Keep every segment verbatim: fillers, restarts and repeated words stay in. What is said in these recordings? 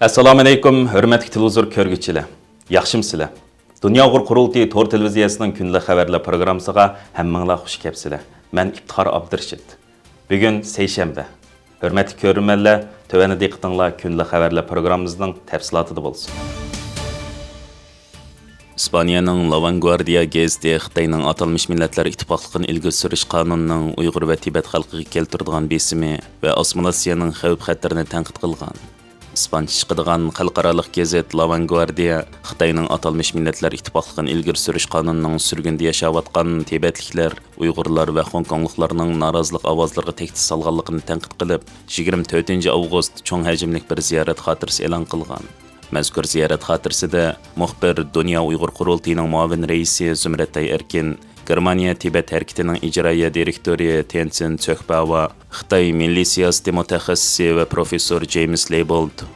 ئەسسالامۇئەلەيكۇم، ھۆرمەتلىك تېلېۋىزور كۆرگۈچىلەر. ياخشىمۇسىلەر؟ دۇنيا ئۇيغۇر قۇرۇلتىيى تور تېلېۋىزىيەسىنىڭ كۈندىلىك خەۋەرلەر پروگراممىسىغا ھەممىڭلار خۇش كەپسىلەر. مەن ئىپتىخار ئابدۇرېشىت. بۈگۈن سەيشەنبە. ھۆرمەتلىك كۆرۈرمەنلەر، تۆۋەندە دىققىتىڭلار كۈندىلىك خەۋەرلەر پروگراممىمىزنىڭ تەپسىلاتىدا بولسۇن. ئىسپانىيەنىڭ لاۋانگۋاردىيا گېزىتى خىتاينىڭ ئاتالمىش مىللەتلەر ئىتتىپاقلىقىنى ئىلگىرى سۈرۈش قانۇنىنىڭ ئۇيغۇر ۋە تىبەت خەلقىگە كەلتۈرىدىغان بېسىمى ۋە ئاسسىمىلياتسىيەنىڭ خەۋپ-خەتىرىنى تەنقىد قىلغان. ئىسپانچە چىقىدىغان خەلقئارالىق گېزىت لاۋانگۋاردىيا خىتاينىڭ ئاتالمىش مىللەتلەر ئىتتىپاقلىقىنى ئىلگىرى سۈرۈش قانۇنىنىڭ سۈرگۈندە ياشاۋاتقان تىبەتلىكلەر، ئۇيغۇرلار ۋە خوڭكوڭلۇقلارنىڭ نارازىلىق ئاۋازلىرىغا تەھدىت سالغانلىقىنى تەنقىد قىلىپ، يىگىرمە تۆتىنچى ئاۋغۇست چوڭ ھەجىملىك بىر زىيارەت خاتىرىسى ئېلان قىلغان. مەزكۇر زىيارەت خاتىرىسىدە مۇخبىر دۇنيا ئۇيغۇر قۇرۇلتىيىنىڭ مۇئاۋىن رەئىسى زۇمرەتئاي ئەركىن، گېرمانىيە تىبەت ھەرىكىتىنىڭ ئىجرائىيە دىرېكتورى تيەنسىن سۆھباۋا، خىتاي مىللىي سىياسىتى مۇتەخەسسىسى ۋە پروفېسسور جېيمىس لېيبولد،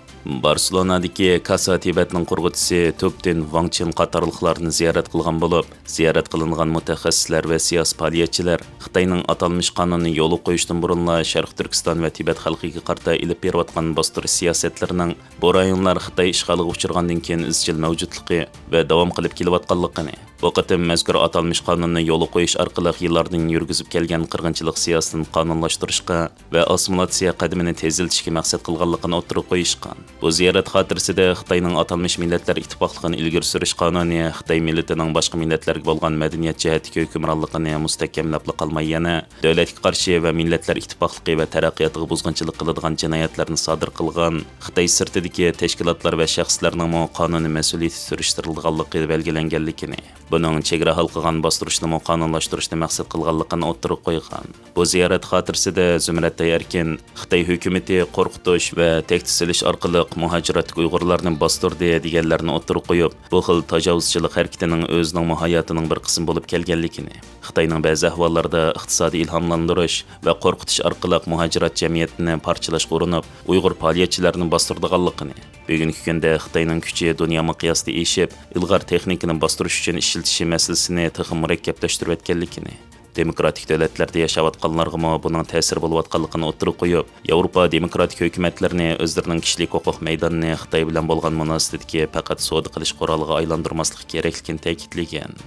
بارسېلونادىكى كاسا تىبەتنىڭ قۇرغۇچىسى تۇبتىن ۋاڭچىن قاتارلىقلارنى زىيارەت قىلغان بولۇپ، زىيارەت قىلىنغان مۇتەخەسسىسلەر ۋە سىياسىي پائالىيەتچىلەر خىتاينىڭ ئاتالمىش قانۇننى يولغا قويۇشتىن بۇرۇنلا شەرقىي تۈركىستان ۋە تىبەت خەلقىگە قارىتا ئېلىپ بېرىۋاتقان باستۇرۇش سىياسەتلىرىنىڭ بۇ رايونلار خىتاي ئىشغالىغا ئۇچرىغاندىن كېيىن ئىزچىل مەۋجۇتلۇقى ۋە داۋام قىلىپ كېلىۋاتقانلىقىنى، بۇ قېتىم مەزكۇر ئاتالمىش قانۇننى يولغا قويۇش ئارقىلىق يىللاردىن يۈرگۈزۈپ كەلگەن قىرغىنچىلىق سىياسىتىنى قانۇنلاشتۇرۇشقا ۋە ئاسسىمىلياتسىيە قەدىمىنى تېزلىتىشكە مەقسەت قىلغانلىقىنى ئوتتۇرىغا قويۇشقان. بۇ زىيارەت خاتىرىسىدە خىتاينىڭ ئاتالمىش مىللەتلەر ئىتتىپاقلىقىنى ئىلگىرى سۈرۈش قانۇنى خىتاي مىللىتىنىڭ باشقا مىللەتلەرگە بولغان مەدەنىيەت جەھەتتىكى ھۆكۈمرانلىقىنى مۇستەھكەملەپلا قالماي، يەنە دۆلەتكە قارشى ۋە مىللەتلەر ئىتتىپاقلىقى ۋە تەرەققىياتىغا بۇزغۇنچىلىق قىلىدىغان جىنايەتلەرنى سادىر قىلغان خىتاي سىرتىدىكى تەشكىلاتلار ۋە شەخسلەرنىڭمۇ قانۇنىي مەسئۇلىيىتى سۈرۈشتۈرۈلىدىغانلىقى بەلگىلەنگەنلىكىنى، بۇنىڭ چېگرا ھالقىغان باستۇرۇشنىمۇ قانۇنلاشتۇرۇشنى مەقسەت قىلغانلىقىنى ئوتتۇرىغا قويغان. بۇ زىيارەت خاتىرىسىدە زۇمرەتئاي ئەركىن خىتاي ھۆكۈمىتى قورقۇتۇش ۋە تەھدىت سېلىش ئارقىلىق مۇھاجىرەتتىكى ئۇيغۇرلارنى باستۇردى دېگەنلەرنى ئوتتۇرىغا قويۇپ، بۇ خىل تاجاۋۇزچىلىق ھەرىكىتىنىڭ ئۆزىنىڭمۇ ھاياتىنىڭ بىر قىسمى بولۇپ كەلگەنلىكىنى، خىتاينىڭ بەزى ئەھۋاللاردا ئىقتىسادىي ئىلھاملاندۇرۇش ۋە قورقۇتۇش ئارقىلىق مۇھاجىرەت جەمئىيىتىنى پارچىلاشقا ئۇرۇنۇپ، ئۇيغۇر پائالىيەتچىلەرنى باستۇرىدىغانلىقىنى، بۈگۈنكى كۈندە خىتاينىڭ كۈچى دۇنيا مىقياسىدا ئېشىپ، ئىلغار تېخنىكىنى باستۇرۇش ئۈچۈن ئىشلىتىشى مەسىلىسىنى تېخىمۇ مۇرەككەپلەشتۈرۈۋەتكەنلىكىنى، دېموكراتىك دۆلەتلەردە ياشاۋاتقانلارغىمۇ بۇنىڭ تەسىرى بولۇۋاتقانلىقىنى ئوتتۇرىغا قويۇپ، ياۋروپا دېموكراتىك ھۆكۈمەتلىرىنى ئۆزلىرىنىڭ كىشىلىك ھوقۇق مەيدانىنى خىتاي بىلەن بولغان مۇناسىۋىتىدىكى پەقەت سودا قىلىش قورالىغا ئايلاندۇرماسلىقى كېرەكلىكىنى تەكىتلىگەن.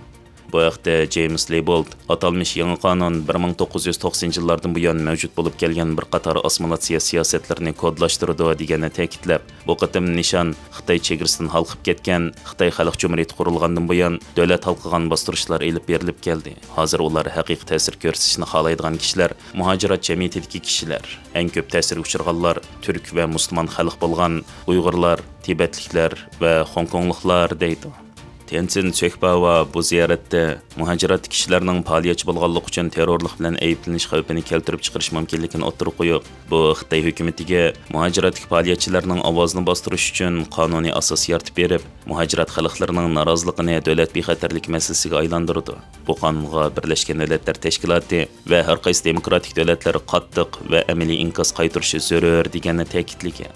بۇ ھەقتە جېيمىس لېيبولد ئاتالمىش يېڭى قانۇن بىر مىڭ توققۇز يۈز توقسىنىنچى يىللاردىن بۇيان مەۋجۇت بولۇپ كەلگەن بىر قاتار ئاسسىمىلياتسىيە سىياسەتلىرىنى كودلاشتۇرىدۇ دېگەننى تەكىتلەپ، بۇ قېتىم نىشان خىتاي چېگرىسىدىن ھالقىپ كەتكەن، خىتاي خەلق جۇمھۇرىيىتى قۇرۇلغاندىن بۇيان دۆلەت ھالقىغان باستۇرۇشلار ئېلىپ بېرىلىپ كەلدى. ھازىر ئۇلار ھەقىقىي تەسىر كۆرسىتىشنى خالايدىغان كىشىلەر، مۇھاجىرات جەمئىيىتىدىكى كىشىلەر، ئەڭ كۆپ تەسىرگە ئۇچرىغانلار تۈرك ۋە مۇسۇلمان خەلق بولغان ئۇيغۇرلار، تىبەتلىكلەر ۋە خوڭكوڭلۇقلار، دەيدۇ. تيەنسىن سۆھباۋا بۇ زىيارەتتە مۇھاجىرەتتىكى كىشىلەرنىڭ پائالىيەتچى بولغانلىقى ئۈچۈن تېررورلۇق بىلەن ئەيىبلىنىش خەۋپىنى كەلتۈرۈپ چىقىرىشى مۇمكىنلىكىنى ئوتتۇرىغا قويۇپ، بۇ خىتاي ھۆكۈمىتىگە مۇھاجىرەتتىكى پائالىيەتچىلەرنىڭ ئاۋازىنى باستۇرۇش ئۈچۈن قانۇنىي ئاساس يارىتىپ بېرىپ، مۇھاجىرەت خەلقلىرىنىڭ نارازىلىقىنى دۆلەت بىخەتەرلىكى مەسىلىسىگە ئايلاندۇرىدۇ. بۇ قانۇنغا بىرلەشكەن دۆلەتلەر تەشكىلاتى ۋە ھەر قايسى دېموكراتىك دۆلەتلەر قاتتىق ۋە ئەمەلىي ئىنكاس قايتۇرۇشى زۆرۈر، دېگەننى تەكىتلىگەن.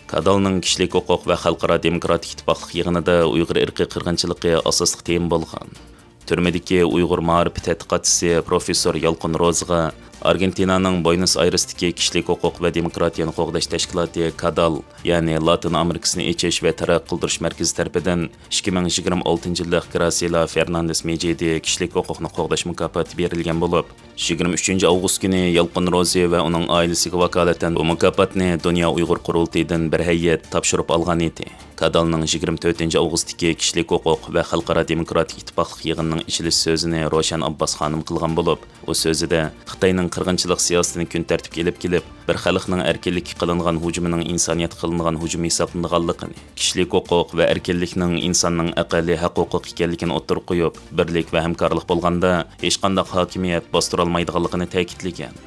كادالنىڭ كىشىلىك ھوقۇق ۋە خەلقئارا دېموكراتىك ئىتتىپاقلىق يىغىنىدا ئۇيغۇر ئىرقىي قىرغىنچىلىقى ئاساسلىق تېما بولغان. تۈرمىدىكى ئۇيغۇر مائارىپ تەتقىقاتچىسى پروفېسسور يالقۇن روزىغا ئارگېنتىنانىڭ بوينوس ئايرېستىكى كىشىلىك ھوقۇق ۋە دېموكراتىيەنى قوغداش تەشكىلاتى كادال، يەنى لاتىن ئامېرىكىسىنى ئېچىش ۋە تەرەققىي قىلدۇرۇش مەركىزى تەرىپىدىن ئىككى مىڭ يىگىرمە ئالتىنچى يىللىق گراسىلا فېرناندېس مېجىدى كىشىلىك ھوقۇقنى قوغداش مۇكاپاتى بېرىلگەن بولۇپ، يىگىرمە ئۈچىنچى ئاۋغۇست كۈنى يالقۇن روزى ۋە ئۇنىڭ ئائىلىسىگە ۋاكالىتەن بۇ مۇكاپاتنى دۇنيا ئۇيغۇر قۇرۇلتىيىدىن بىر ھەيئەت تاپشۇرۇپ ئالغان ئىدى. كادالنىڭ يىگىرمە تۆتىنچى ئاۋغۇستتىكى كىشىلىك ھوقۇق ۋە خەلقئارا دېموكراتىك ئىتتىپاقلىق يىغىنىنىڭ ئېچىلىش سۆزىنى روشەن ئابباس خانىم قىلغان بولۇپ، ئۇ سۆزىدە خىتاينىڭ قىرغىنچىلىق سىياسىتىنى كۈن تەرتىپكە ئېلىپ كېلىپ، بىر خەلقنىڭ ئەركىنلىككە قىلىنغان ھۇجۇمىنىڭ ئىنسانىيەتكە قىلىنغان ھۇجۇم ھېسابلىنىدىغانلىقىنى، كىشىلىك ھوقۇق ۋە ئەركىنلىكنىڭ ئىنساننىڭ ئەقەللىي ھەق-ھوقۇقى ئىكەنلىكىنى ئوتتۇرىغا قويۇپ، بىرلىك ۋە ھەمكارلىق بولغاندا ھېچقانداق ھاكىمىيەت باستۇرالمايدىغانلىقىنى تەكىتلىگەن.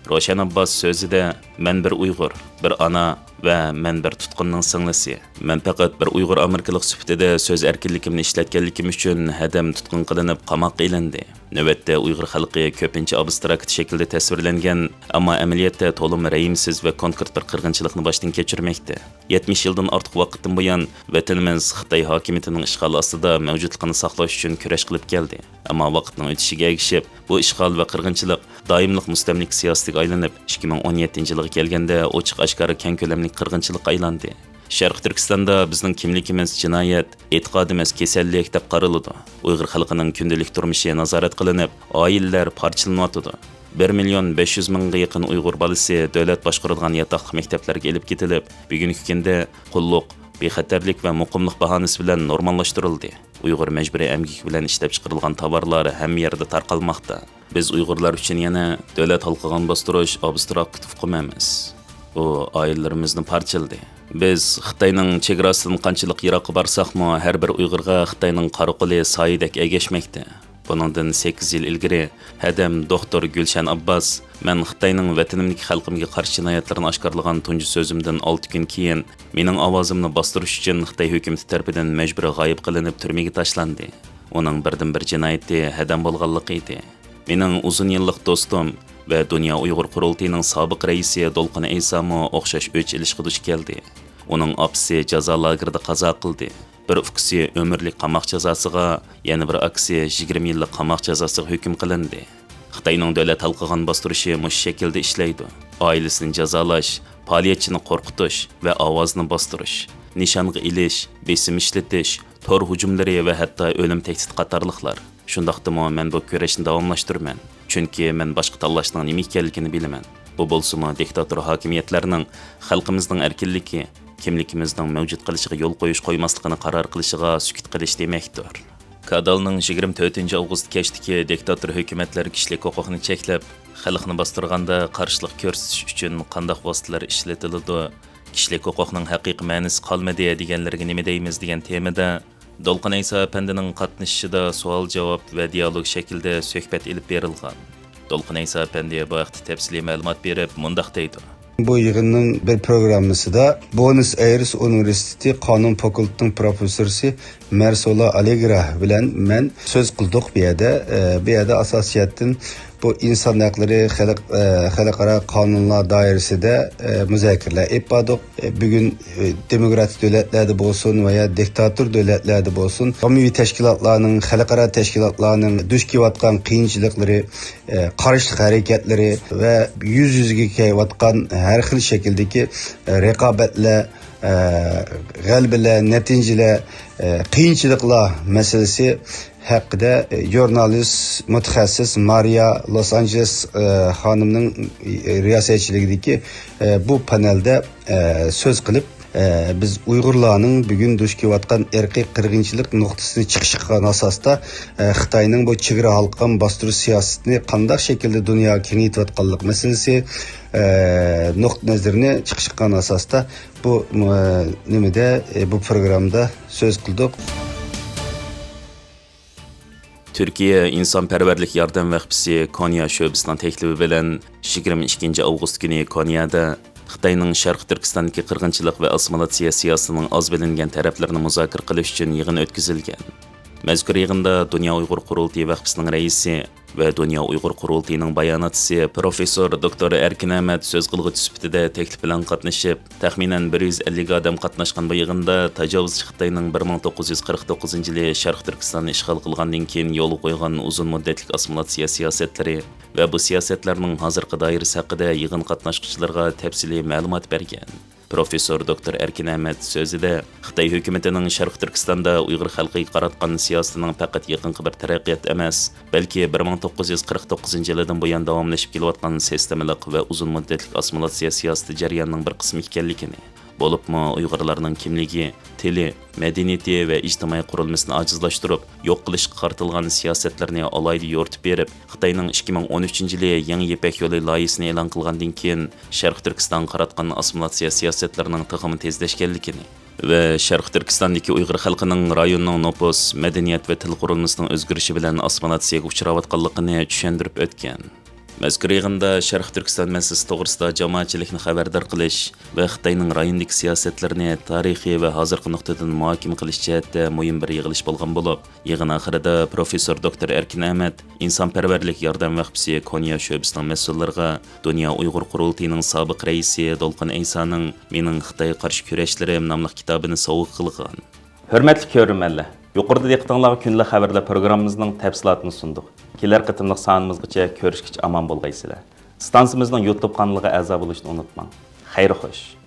روشەن ئابباس سۆزىدە، مەن بىر ئۇيغۇر، بىر ئانا، ۋە مەن بىر تۇتقۇننىڭ سىڭلىسى. مەن پەقەت بىر ئۇيغۇر ئامېرىكىلىق سۈپىتىدە سۆز ئەركىنلىكىمنى ئىشلەتكەنلىكىم ئۈچۈن ھەدەم تۇتقۇن قىلىنىپ، قاماققا ئېلىندى. نۆۋەتتە ئۇيغۇر خەلقى كۆپىنچە ئابستراكت شەكىلدە تەسۋىرلەنگەن، ئەمما ئەمەلىيەتتە تولىمۇ رەھىمسىز ۋە كونكرېت بىر قىرغىنچىلىقنى باشتىن كەچۈرمەكتە. يەتمىش يىلدىن ئارتۇق ۋاقىتتىن بۇيان، ۋەتىنىمىز خىتاي ھاكىمىيىتىنىڭ ئىشغالى ئاستىدا مەۋجۇتلۇقىنى ساقلاش ئۈچۈن كۈرەش قىلىپ كەلدى. ئەمما ۋاقىتنىڭ ئۆتۈشىگە ئەگىشىپ، بۇ ئىشغال ۋە قىرغىنچىلىق دائىملىق مۇستەملىكە سىياسىتىگە ئايلىنىپ، ئىككى مىڭ ئون يەتتىنچى يىلغا كەلگەندە ئوچۇق ئاشكارا كەڭ كۆلەملىك قىرغىنچىلىققا ئايلاندى. شەرقىي تۈركىستاندا بىزنىڭ كىملىكىمىز جىنايەت، ئېتىقادىمىز كېسەللىك دەپ قارىلىدۇ. ئۇيغۇر خەلقىنىڭ كۈندىلىك تۇرمۇشى نازارەت قىلىنىپ، ئائىلىلەر پارچىلىنىۋاتىدۇ. بىر مىليون بەش يۈز مىڭغا يېقىن ئۇيغۇر بالىسى دۆلەت باشقۇرىدىغان ياتاقلىق مەكتەپلەرگە ئېلىپ كېتىلىپ، بۈگۈنكى كۈندە قۇللۇق، بىخەتەرلىك ۋە مۇقىملىق باھانىسى بىلەن نورماللاشتۇرۇلدى. ئۇيغۇر مەجبۇرىي ئەمگىكى بىلەن ئىشلەپچىقىرىلغان تاۋارلار ھەممە يەردە تارقالماقتا. بىز ئۇيغۇرلار ئۈچۈن يەنە دۆلەت ھالقىغان باستۇرۇش ئابستراكت ئۇقۇم ئەمەس. ئۇ ئائىلىلىرىمىزنى پارچىلىدى. بىز خىتاينىڭ چېگراسىدىن قانچىلىك يىراققا بارساقمۇ، ھەر بىر ئۇيغۇرغا خىتاينىڭ قارا قولى سايىدەك ئەگەشمەكتە. بۇنىڭدىن سەككىز يىل ئىلگىرى ھەدەم دوختۇر گۈلشەن ئابباس، مەن خىتاينىڭ ۋەتىنىمدىكى خەلقىمگە قارشى جىنايەتلىرىنى ئاشكارىلىغان تۇنجى سۆزۈمدىن ئالتە كۈن كېيىن، مېنىڭ ئاۋازىمنى باستۇرۇش ئۈچۈن خىتاي ھۆكۈمىتى تەرىپىدىن مەجبۇرىي غايىب قىلىنىپ، تۈرمىگە تاشلاندى. ئۇنىڭ بىردىنبىر جىنايىتى ھەدەم بولغانلىقى ئىدى. مېنىڭ ئۇزۇن يىللىق دوستۇم ۋە دۇنيا ئۇيغۇر قۇرۇلتىيىنىڭ سابىق رەئىسى دولقۇن ئەيسامۇ ئوخشاش ئۆچ ئېلىشقا دۇچ كەلدى. ئۇنىڭ ئاپىسى جازا لاگېرىدا قازا قىلدى. بىر ئۇكىسى ئۆمۈرلۈك قاماق جازاسىغا، يەنە بىر ئاكىسى يىگىرمە يىللىق قاماق جازاسىغا ھۆكۈم قىلىندى. خىتاينىڭ دۆلەت ھالقىغان باستۇرۇشى مۇشۇ شەكىلدە ئىشلەيدۇ. ئائىلىسىنى جازالاش، پائالىيەتچىنى قورقۇتۇش ۋە ئاۋازىنى باستۇرۇش، نىشانغا ئېلىش، بېسىم ئىشلىتىش، تور ھۇجۇملىرى ۋە ھەتتا ئۆلۈم تەھدىتى قاتارلىقلار. شۇنداقتىمۇ مەن بۇ كۈرەشنى داۋاملاشتۇرىمەن. چۈنكى مەن باشقا تاللاشنىڭ نېمە ئىكەنلىكىنى بىلىمەن. بۇ بولسىمۇ دىكتاتور ھاكىمىيەتلەرنىڭ خەلقىمىزنىڭ ئەركىنلىكى، كىملىكىمىزنىڭ مەۋجۇت قېلىشىغا يول قويۇش قويماسلىقىنى قارار قىلىشىغا سۈكۈت قىلىش دېمەكتۇر. كادالنىڭ يىگىرمە تۆتىنچى ئاۋغۇست كەچتىكى دىكتاتور ھۆكۈمەتلەر كىشىلىك ھوقۇقنى چەكلەپ، خەلقنى باستۇرغاندا قارشىلىق كۆرسىتىش ئۈچۈن قانداق ۋاسىتىلەر ئىشلىتىلىدۇ؟ كىشىلىك ھوقۇقنىڭ ھەقىقىي مەنىسى قالمىدى دېگەنلىرىگە نېمە دەيمىز؟ دېگەن تېمىدا دولقۇن ئەيسا ئەپەندىنىڭ قاتنىشىشىدا سوئال-جاۋاب ۋە دىئالوگ شەكلىدە سۆھبەت ئېلىپ بېرىلغان. دولقۇن ئەيسا ئەپەندى بۇ ھەقتە تەپسىلىي مەلۇمات بېرىپ، مۇنداق دەيدۇ. بۇ يىغىننىڭ بىر پروگراممىسىدا بونس ئايرېس ئۇنىۋېرسىتېتى قانۇن فاكۇلتېتىنىڭ پروفېسسورى مەرسولا ئالېگرا بىلەن مەن سۆز قىلدۇق بۇ يەردە. ئە، بۇ يەردە ئاساسىي جەھەتتىن بۇ ئىنسان ھەقلىرى خەلق-، ئە، خەلقئارا قانۇنلار دائىرىسىدە، ئە، مۇزاكىرىلەر ئېلىپ باردۇق. ئە، بۈگۈن، ئە، دېموكراتىك دۆلەتلەردە بولسۇن ۋە يا دىكتاتور دۆلەتلەردە بولسۇن، ئاممىۋى تەشكىلاتلارنىڭ، خەلقئارا تەشكىلاتلارنىڭ دۇچ كېلىۋاتقان قىيىنچىلىقلىرى، ئە، قارشىلىق ھەرىكەتلىرى ۋە يۈز يۈزىگە كېلىۋاتقان ھەر خىل شەكىلدىكى، ئە، رىقابەتلەر، ئە، غەلىبىلەر، نەتىجىلەر، ئە، قىيىنچىلىقلار مەسىلىسى ھەققىدە، ئە، ژۇرنالىست، مۇتەخەسسىس مارىيا لوس ئانژېلېس، ئە، خانىمنىڭ، ئە، رىياسەتچىلىكىدىكى، ئە، بۇ پانېلدا، ئە، سۆز قىلىپ، ئە، بىز ئۇيغۇرلارنىڭ بۈگۈن دۇچ كېلىۋاتقان ئىرقىي قىرغىنچىلىق نۇقتىسىنى چىقىش قىلغان ئاساستا، ئە، خىتاينىڭ بۇ چېگرا ھالقىغان باستۇرۇش سىياسىتىنى قانداق شەكىلدە دۇنياغا كېڭەيتىۋاتقانلىقى مەسىلىسى، ئە، نۇقتىئى نەزىرىنى چىقىش قىلغان ئاساستا بۇ، ئە، نېمىدە، ئە، بۇ پروگراممىدا سۆز قىلدۇق. تۈركىيە ئىنسانپەرۋەرلىك ياردەم ۋەخپىسى كونيا شۆبىسىنىڭ تەكلىپى بىلەن يىگىرمە ئىككىنچى ئاۋغۇست كۈنى كونيادا خىتاينىڭ شەرقىي تۈركىستاندىكى قىرغىنچىلىق ۋە ئاسسىمىلياتسىيە سىياسىتىنىڭ ئاز بىلىنگەن تەرەپلىرىنى مۇزاكىرە قىلىش ئۈچۈن يىغىن ئۆتكۈزۈلگەن. مەزكۇر يىغىندا دۇنيا ئۇيغۇر قۇرۇلتىيى ۋەخپىسىنىڭ رەئىسى ۋە دۇنيا ئۇيغۇر قۇرۇلتىيىنىڭ باياناتچىسى پروفېسسور دوكتور ئەركىن ئەمەت سۆز قىلغۇچى سۈپىتىدە تەكلىپ بىلەن قاتنىشىپ، تەخمىنەن بىر يۈز ئەللىك ئادەم قاتناشقان بۇ يىغىندا تاجاۋۇزچى خىتاينىڭ بىر مىڭ توققۇز يۈز قىرىق توققۇزىنچى يىلى شەرقىي تۈركىستاننى ئىشغال قىلغاندىن كېيىن يولغا قويغان ئۇزۇن مۇددەتلىك ئاسسىمىلياتسىيە سىياسەتلىرى ۋە بۇ سىياسەتلەرنىڭ ھازىرقى دائىرىسى ھەققىدە يىغىن قاتناشقۇچىلىرىغا تەپسىلىي مەلۇمات بەرگەن. پروفېسسور دوكتور ئەركىن ئەمەت سۆزىدە خىتاي ھۆكۈمىتىنىڭ شەرقىي تۈركىستاندا ئۇيغۇر خەلقىگە قاراتقان سىياسىتىنىڭ پەقەت يېقىنقى بىر تەرەققىيات ئەمەس، بەلكى بىر مىڭ توققۇز يۈز قىرىق توققۇزىنچى يىلىدىن بۇيان داۋاملىشىپ كېلىۋاتقان سىستېمىلىق ۋە ئۇزۇن مۇددەتلىك ئاسسىمىلياتسىيە سىياسىتى جەريانىنىڭ بىر قىسمى ئىكەنلىكىنى، بولۇپمۇ ئۇيغۇرلارنىڭ كىملىكى، تىلى، مەدەنىيىتى ۋە ئىجتىمائىي قۇرۇلمىسىنى ئاجىزلاشتۇرۇپ، يوق قىلىشقا قارىتىلغان سىياسەتلىرىنى ئالاھىدە يورۇتۇپ بېرىپ، خىتاينىڭ ئىككى مىڭ ئون ئۈچىنچى يىلى يېڭى يىپەك يولى لايىھىسىنى ئېلان قىلغاندىن كېيىن، شەرقىي تۈركىستانغا قاراتقان ئاسسىمىلياتسىيە سىياسەتلىرىنىڭ تېخىمۇ تېزلەشكەنلىكىنى ۋە شەرقىي تۈركىستاندىكى ئۇيغۇر خەلقىنىڭ رايوننىڭ نوپۇس، مەدەنىيەت ۋە تىل قۇرۇلمىسىنىڭ ئۆزگىرىشى بىلەن ئاسسىمىلياتسىيەگە ئۇچراۋاتقانلىقىنى چۈشەندۈرۈپ ئۆتكەن. مەزكۇر يىغىندا شەرقىي تۈركىستان مەسىلىسى توغرىسىدا جامائەتچىلىكنى خەۋەردار قىلىش ۋە خىتاينىڭ رايوندىكى سىياسەتلىرىنى تارىخىي ۋە ھازىرقى نۇقتىدىن مۇھاكىمە قىلىش جەھەتتە مۇھىم بىر يىغىلىش بولغان بولۇپ، يىغىن ئاخىرىدا پروفېسسور دوكتور ئەركىن ئەمەت ئىنسانپەرۋەرلىك ياردەم ۋەقپىسى كونيا شۆبىسىنىڭ مەسئۇللىرىغا دۇنيا ئۇيغۇر قۇرۇلتىيىنىڭ سابىق رەئىسى دولقۇن ئەيسانىڭ مېنىڭ خىتايغا قارشى كۈرەشلىرىم ناملىق كىتابىنى سوۋغا قىلغان. ھۆرمەتلىك كۆرۈرمەنلەر، يۇقىرىدا دىققىتىڭلارغا كۈندىلىك خەۋەرلەر پروگراممىمىزنىڭ تەپسىلاتىنى سۇندۇق. كېلەر قېتىملىق سانىمىزغىچە كۆرۈشكىچە ئامان بولغايسىلەر. ئىستانسىمىزنىڭ يۇتۇب قانىلىغا ئەزا بولۇشنى ئۇنتۇماڭ. خەير خوش.